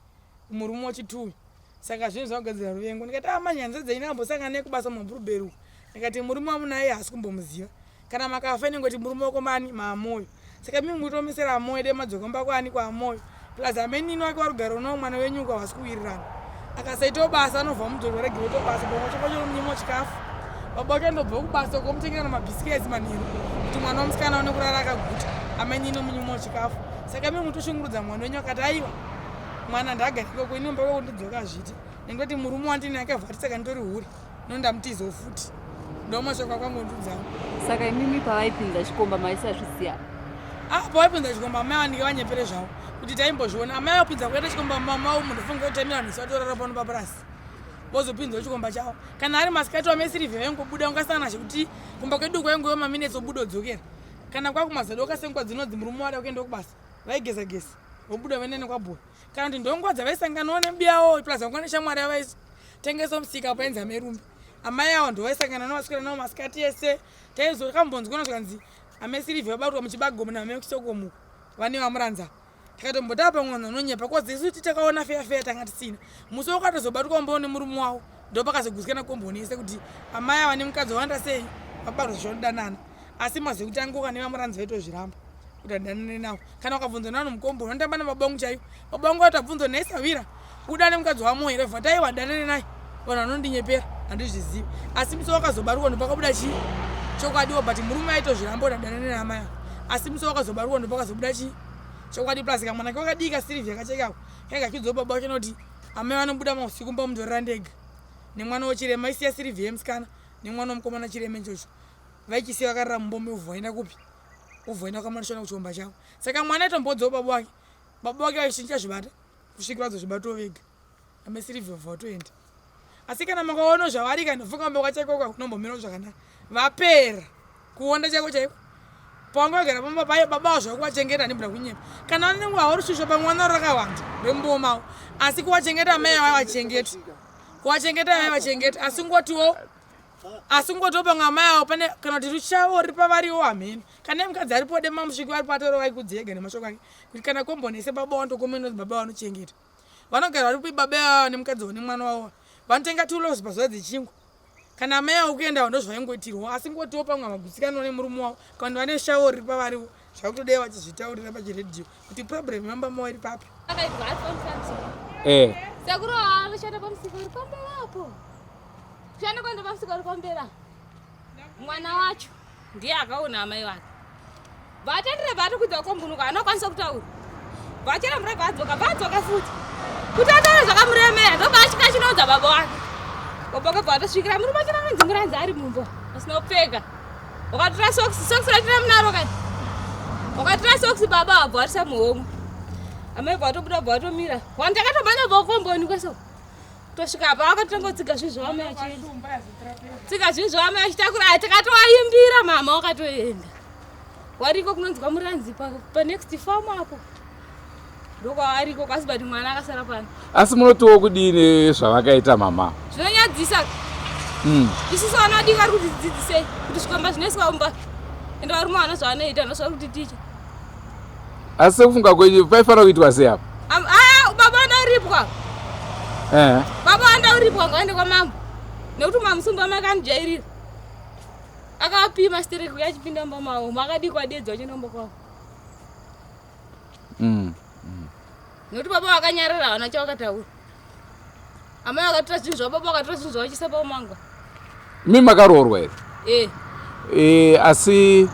[SPEAKER 8] kumurume wachituwi saka zvinhu zvakugadzira ruvengo ndikati ah manyanza dzenyu ndakambosangana naye kubasa mumabhurubheri uku ndikati murume wamunaye haasi kumbomuziva kana makafa inenge kuti murume wako mani maamoyo saka mimi mutomisera amoyo dai madzoka kumba kwani kwaamoyo plus amenini wake warugara unawo mwana wenyu uko havasi kuwirirana akasaitawo basa anobva mudzorwa regiroto basa pamwe chako chomunyimo chikafu baba wake andobva kubasa uko mutengera namabhisiketsi manheru kuti mwana womusikana aone kurara akaguta amenini omunyimo chikafu saka mimi mutoshungurudza mwana wenyu akati aiwa mwana ndaagara ikoko ini mba kwako ndidzoka hazviiti nekuti murume wandine akabva ati saka nditori hure nondamutizawo futi ndomashoko akwangu ndudzawo.
[SPEAKER 4] Saka imimi pavaipinza chikomba maisazviziva?
[SPEAKER 8] Ah, pavaipinza chikomba amai vanenge vanyepere zvavo kuti taimbozviona amai vapinza kuita chikomba mama umu ndofunga kuti taimira vanhu vatorara pano papurasi vozopinzawo chikomba chavo kana ari masikati wamesirivhe vaingobuda ungasangana zvekuti kumba kwedu kwaingoyo maminetsi obuda odzokera kana kwakumazado ukasengwa dzinodzi murume wada kuenda kubasa vaigeza geza vobuda voenda nekwabhora kana kuti ndonguva dzavaisanganawo nebiyawo plus vanga neshamwari yavaitengesa musika painzi amerumbi amai awa ndovaisangana navo vaswera navo masikati ese taizokambonzwana zvikanzi amesirivhi vabatwa muchibagomo naamekusokomuko vane vamuranza takatombotava pamwe vanhu vanonyepa kozi isu titakaona feya feya tanga tisina musi wakatozobatwa mbo nemurume wavo ndopakazogutsikana komboni yese kuti amai ava nemukadzi wavanoita sei vabatwa zvichanodanana asi mazekutanga uka nevamuranzi vaitozviramba kuti adanane navo kana ukabvunzwa navanhu mukomboni vanotamba nababa vangu chaivo baba vangu vatabvunzwa naye sawira uda nemukadzi wamo here vati aiwa danane naye vanhu vanondinyepera handizvizivi asi musi wakazobarwa ndopakabuda chii chokwadiwo but murume aitozviramba kuti adanane naamai avo asi musi wakazobarwa ndopakazobuda chii chokwadi plus kamwana ke wakadika sirivhi yakachekako kainge kachiudzawo baba vacho noti amai vanobuda mausiku mba mundorera ndega nemwana wechirema isiya sirivhi yemusikana nemwana wemukomana chirema ichocho Vaikisiya vakarara mumba umu ovhu vaenda kupi? Ovhu vaenda kwaMarishona kuchikomba chavo. Saka mwana aitombodzawo baba wake. Baba wake vaichinja zvibata kusvikira vazozvibatawo vega. Amesirivhi vabva vatoenda. Asi kana makaona zvavari kana ndofunga mumba kwachaiko kwakunombomirawo zvakanaka. Vapera kuonda chaiko chaiko. Pawanga vagara pamba paye baba vazvo kuvachengeta handibhuda kunyepa. Kana vanenge vauri shusho pamwe vana rakawanda remumba mavo. Asi kuvachengeta amai avavachengeti. Kuvachengeta amai vachengeti asi ngotiwo asi kungotopa mwamai avo pane kana kuti ruchavo riri pavariwo hamheno kana mukadzi aripo dema musviki varipo atoro vaikudzi ega nemashoko ake kuti kana kombonese baba wandokomenodzi baba vanochengeta vanogara varipo baba ava nemukadzi wavo nemwana wavo vanotenga tulos pazuva dzechingwa kana amai avo kuenda ndozvaingoitirwa asi ngotiwo pamwe havagutsikaniwo nemurume wavo kana kuti vane shavo riri pavariwo zvakutodai vachizvitaurira pachiredhiyo kuti problem yamba mavo iri papi.
[SPEAKER 6] Eh.
[SPEAKER 9] Sekuru anoshanda pamusika uri pamberi apo. Kushanda kwenda pamusika uri pamberi apo. Mwana wacho ndiye akaona amai vake. Vatendere vati kudza kombunuka anokwanisa kutaura. Vachera mura vadzoka vadzoka futi. Kuti ataure zvakamuremera ndobva asvika achinoudza baba wake. Baba wake bva atosvikira murume achina anonzi muranzi ari mumba asina kupfeka. Wakatora socks, socks ratira munaro kani. Wakatora socks baba wabva watisa muhomwe. Amai bva watobuda bva watomira. Wani takatomhanya bva komboni kweso. Tosvika apa wakatanga kutsiga zvinhu zvavamai achienda. Tsiga zvinhu zvavamai achitakura takatovayimbira mama wakatoenda. Wariko kunonzi kwamuranzi pa, pa next farm apo. Ndokwavariko kwasi but mwana akasara pano.
[SPEAKER 6] Asi munotiwo kudini zvavakaita mama?
[SPEAKER 9] Zvinonyadzisa. Isusu vana vadiki vari kutidzidzisei kuti zvikomba zvinoiswa mumba. Ende varume vana zvavanoita ndozvavari kutiticha.
[SPEAKER 6] Asi sekufunga kwenyu paifanira kuitwa sei apa?
[SPEAKER 9] Ah, baba vanoda kuripwa.
[SPEAKER 6] Eh.
[SPEAKER 9] Baba vanoda kuripwa ngavaende kwamambo. Nekuti mamusumba makandijairira. Akapima stereki uya achipinda mumba mavo. Makadii kwadedza vachienda kumba kwavo. Nekuti baba vakanyarara havana chavakataura. Amai vakatora zvinhu zvavo, baba vakatora zvinhu zvavo vachiisa paumangwa.
[SPEAKER 6] Imi makaroorwa here?
[SPEAKER 9] Eh.
[SPEAKER 6] E, asi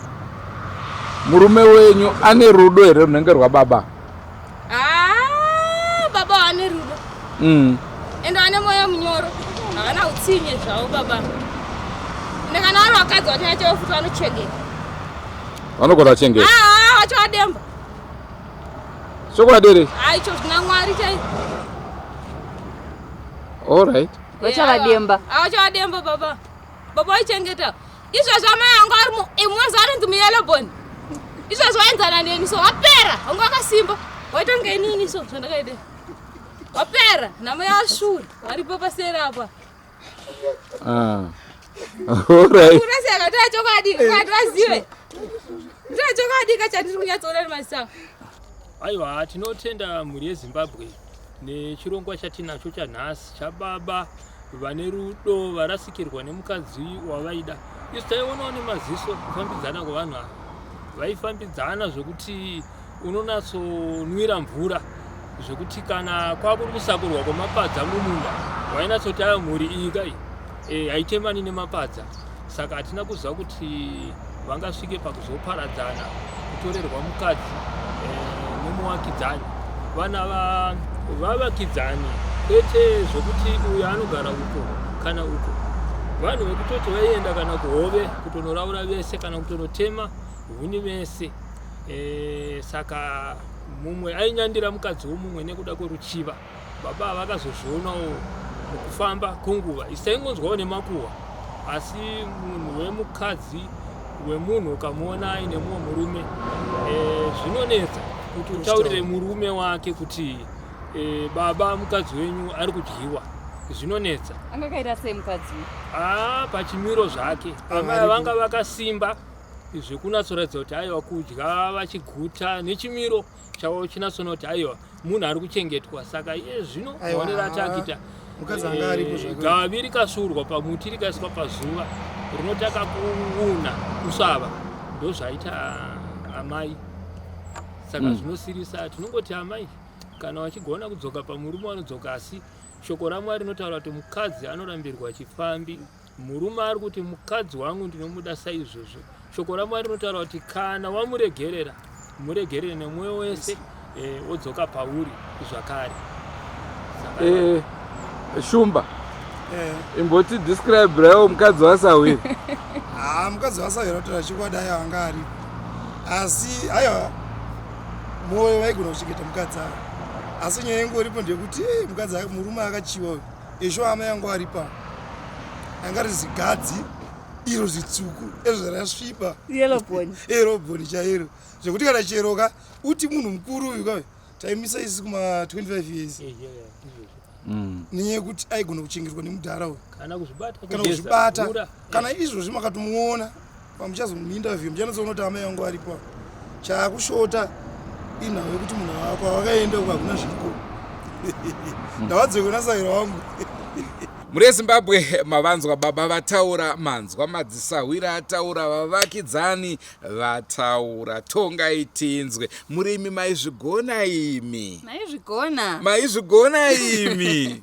[SPEAKER 6] murume wenyu ane rudo here runenge rwababa?
[SPEAKER 9] Ah, baba vane rudo. Ende vane mwoyo munyoro. Havana utsinye zvavo baba. Ende kana vari vakadzi vacho chavo futi vanochengeta.
[SPEAKER 6] Vanogona kuchengeta.
[SPEAKER 9] Ah, vacho vademba.
[SPEAKER 6] Chokwadi here?
[SPEAKER 9] Ah, icho zvina Mwari chai.
[SPEAKER 6] All right.
[SPEAKER 4] Vachavademba.
[SPEAKER 9] Ah, vachavademba baba. Baba vaichengeta. Izvozvo amai vangu vari mu imwe anonzi muyellow bone. Izvozvo vaenzana neni so wapera. Wangu wakasimba. Waita kunge inini so zvandakaita. Wapera. Nhamo yashura. Varipo paseri apa.
[SPEAKER 6] Ah. All right.
[SPEAKER 9] Kuraseka toa chokwadi. Vanhu vazive. Toa chokwadi kachandiri kunyatsoona nemaziso.
[SPEAKER 10] Aiwa, tinotenda mhuri yeZimbabwe nechirongwa chatinacho chanhasi chababa vane rudo varasikirwa nemukadzi wavaida. Isu taionawo nemaziso kufambidzana kwevanhu ava, vaifambidzana zvekuti unonatsonwira mvura zvekuti kana kwakuri kusakurwa kwemapadza mumunda wainatsoti ayo mhuri iyi kai e, haitemani nemapadza. Saka hatina kuziva kuti vangasvike pakuzoparadzana kutorerwa mukadzi e, nemuwakidzani. Vana vavakidzani kwete zvekuti uyo anogara uko kana uko, vanhu vekutoti vaienda kana kuhove kutonoraura vese kana kutonotema huni vese e, saka mumwe ainyandira mukadzi womumwe nekuda kweruchiva. Baba vakazozvionawo mukufamba kwenguva, isu taingonzwawo nemakuhwa, asi munhu wemukadzi wemunhu ukamuona aine mumwe murume e, zvinonetsa kuti utaurire murume wake kuti e, baba mukadzi wenyu ari kudyiwa, zvinonetsa.
[SPEAKER 4] Anga akaita sei mukadzi?
[SPEAKER 10] Ah, pachimiro zvake amai vanga vakasimba zvekunatsoratidza kuti aiwa kudya vachiguta nechimiro chavo chinatsoona kuti aiwa munhu ari kuchengetwa. Saka iye zvino maonero ati akuita gavi rikasvuurwa pamuti rikaiswa pazuva rinotaka kuuna kusvava, ndozvaita amai. Saka zvinosirisa, tinongoti amai kana vachigona kudzoka pamurume vanodzoka, asi shoko raMwari rinotaura kuti mukadzi anorambirwa chifambi. Murume ari kuti mukadzi wangu ndinomuda saizvozvo. Shoko raMwari rinotaura kuti kana wamuregerera, muregerere nemwoyo wese, wodzoka pauri zvakare.
[SPEAKER 6] Shumba, imboti describe rawo mukadzi waSahwira.
[SPEAKER 7] Ah, mukadzi waSahwira kutaura chokwadi aiwa anga aripo, asi aiwa mwoyo vaigona kuchengeta mukadzi avo, asi nyaya ingoripo ndeyekuti mukadzi murume akachiwa uyu. Izvo amai yangu aripa anga rizigadzi iro zitsvuku ezvo rasviba yellow bone chairo zvekuti kana cheroka uti munhu mukuru uyu kawe taimisa isi kuma 25 years nenyaya yekuti aigona kuchengetwa nemudhara uyu
[SPEAKER 10] kana
[SPEAKER 7] kuzvibata kana izvozvi makatomuona pamuchazomuinterview muchanatsoona kuti amai vangu varipo. Chaakushota inhau yekuti munhu wako wakaenda uko hakuna zviriko. Ndavadzoke nasahwira wangu.
[SPEAKER 1] Mhuri yeZimbabwe, mavanzwa baba vataura, manzwa madzisahwira ataura, vavakidzani vataura. Tongai tinzwe. Murimi maizvigona imi.
[SPEAKER 4] Maizvigona.
[SPEAKER 1] Maizvigona imi.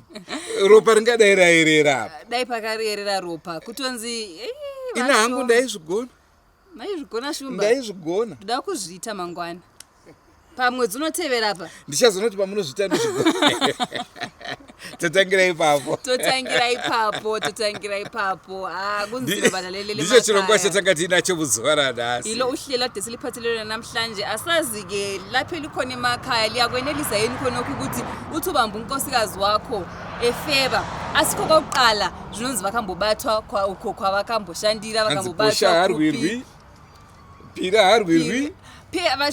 [SPEAKER 1] Ropa ringadai raerera apa.
[SPEAKER 4] Dai pakarierera ropa kutonzi
[SPEAKER 1] ina hangu ndaizvigona.
[SPEAKER 4] Maizvigona Shumba.
[SPEAKER 1] Ndaizvigona.
[SPEAKER 4] Ndoda kuzviita mangwana. Pamwedzi unotevera apa.
[SPEAKER 1] Ndichazoona kuti pamunozviita ndozvigona. Totangira ipapo.
[SPEAKER 4] Totangira ipapo, totangira ipapo. Ah, kunzima balalelele.
[SPEAKER 1] Ndicho chirongwa chatanga tiinacho muzuva ranhasi.
[SPEAKER 4] Ilo uhlelo ade siliphathelelwe namhlanje asazi ke lapho elikhona emakhaya liyakwenelisa yini khonokho ukuthi uthi ubamba unkosikazi wakho efeba asikho kwakuqala zvinonzi vakambobatwa uko kwavakamboshandira
[SPEAKER 1] vakambobata harwirwi pira harwirwi.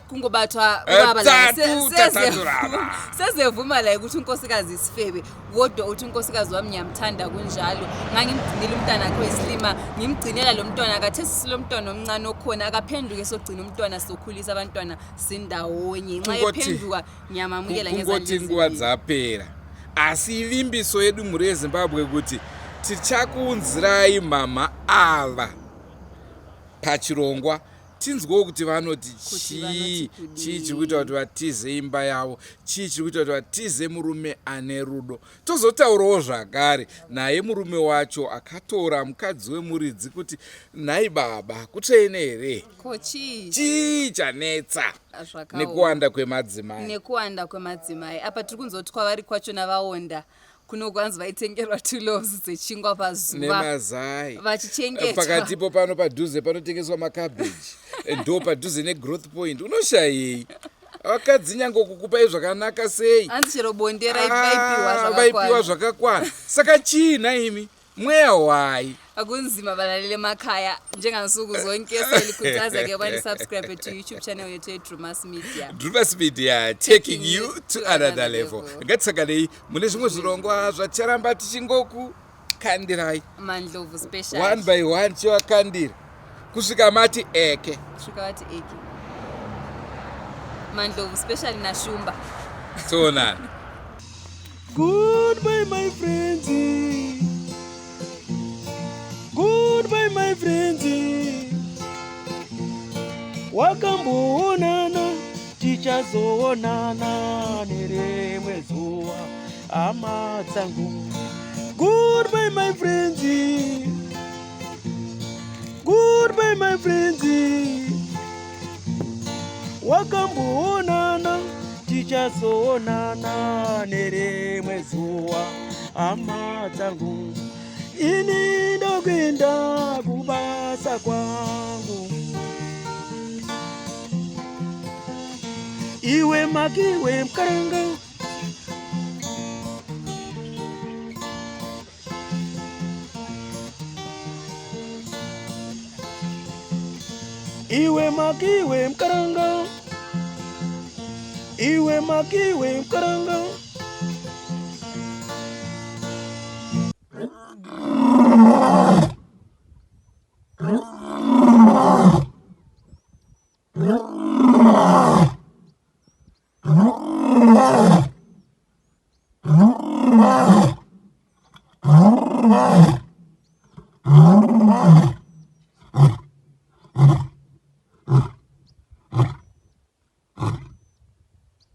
[SPEAKER 4] Kungobathwa ubaba la,
[SPEAKER 1] Tatu, tatatu raba.
[SPEAKER 4] Sezevuma la ukuthi unkosikazi isifebe, kodwa uthi unkosikazi wami ngiyamthanda kunjalo. Ngangimgcinile umntwana akhe wesilima, ngimgcinela lo mntwana kathesi silo mntwana omncane okhona akaphenduke sogcina umntwana sokhulisa abantwana sindawonye. Nxa ephenduka ngiyamamukela ngezandla
[SPEAKER 1] Kungoti nguva
[SPEAKER 4] ezimbili.
[SPEAKER 1] Dzapera, asi ivimbiso yedu mhuri yeZimbabwe kuti tichakuunzirai mama ava pachirongwa tinzwewo kuti vanoti
[SPEAKER 4] Kuti vanoti
[SPEAKER 1] chii
[SPEAKER 4] kudii.
[SPEAKER 1] chii chiri kuita kuti vatize imba yavo, chii chiri kuita kuti vatize murume ane rudo. Tozotaurawo zvakare naye murume wacho akatora mukadzi wemuridzi kuti nhai baba, kutsvene here?
[SPEAKER 4] Ko chii?
[SPEAKER 1] Chii chanetsa?
[SPEAKER 4] Zvakaoma.
[SPEAKER 1] Nekuwanda kwemadzimai.
[SPEAKER 4] Nekuwanda kwemadzimai. Apa tiri kunzoti kwavari kwachona vaonda kuno kwanzi vaitengerwa 2 loaves dzechingwa pazuva
[SPEAKER 1] Nemazai.
[SPEAKER 4] Vachichengetwa.
[SPEAKER 1] Pakatipo pano padhuze panotengeswa makabheji, ndo padhuze negrowth point. Unoshayei vakadzi nyange kukupai zvakanaka sei?
[SPEAKER 4] Hanzi chero bonde vaipiwa.
[SPEAKER 1] Ah, vaipiwa zvakakwana. Saka chii naimi, mweya wai?
[SPEAKER 4] Akunzima balalele emakhaya. Njengansuku zonke selikhuthaza ke ubani subscribe to YouTube channel yethu yeDrumas Media.
[SPEAKER 1] Drumas Media, taking you to another level. Ngatisakanei mune zvimwe zvirongwa zvacharamba tichingokukandirai.
[SPEAKER 4] Mandlovu special.
[SPEAKER 1] One by one chivakandira kusvika mati eke.
[SPEAKER 4] Kusvika vati eke. Mandlovu special naShumba.
[SPEAKER 1] Toonana.
[SPEAKER 11] Goodbye, my friends. Goodbye, my friends. Wakamboonana, tichazoonana nerimwe zuva, hama dzangu. Goodbye, my friends. Goodbye, my friends. Wakamboonana, tichazoonana nerimwe zuva, hama dzangu. Ini ndokuenda kubasa kwangu. Iwe makiwe mukaranga. Iwe makiwe mukaranga. Iwe makiwe mukaranga.